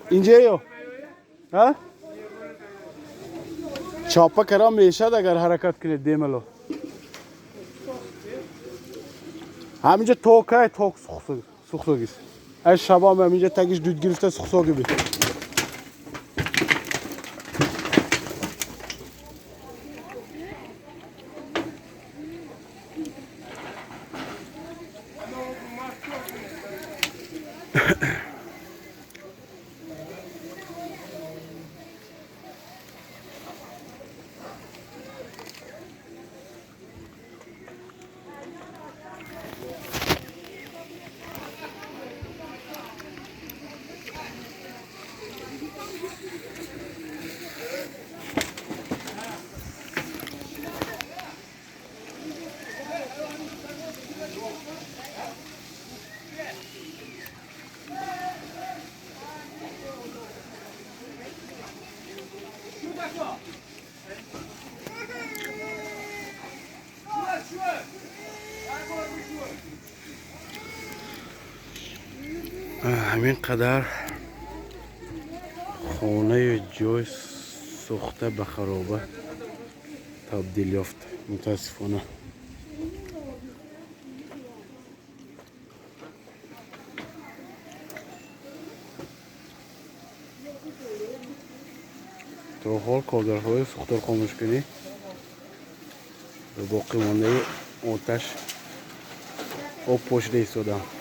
اینجا ها چاپه کرام میشد اگر حرکت کنید دیملو همینجا توکه توک سوختگیست از شبا هم همینجا تگیش دود گرفته سوختگی بید. ҳамин қадар хонаю ҷой сӯхта ба хароба табдил ёфт, мутаассифона. То ҳол коргарҳои сӯхтор хомӯшкунӣ ба боқимондаи оташ об пошида истоданд.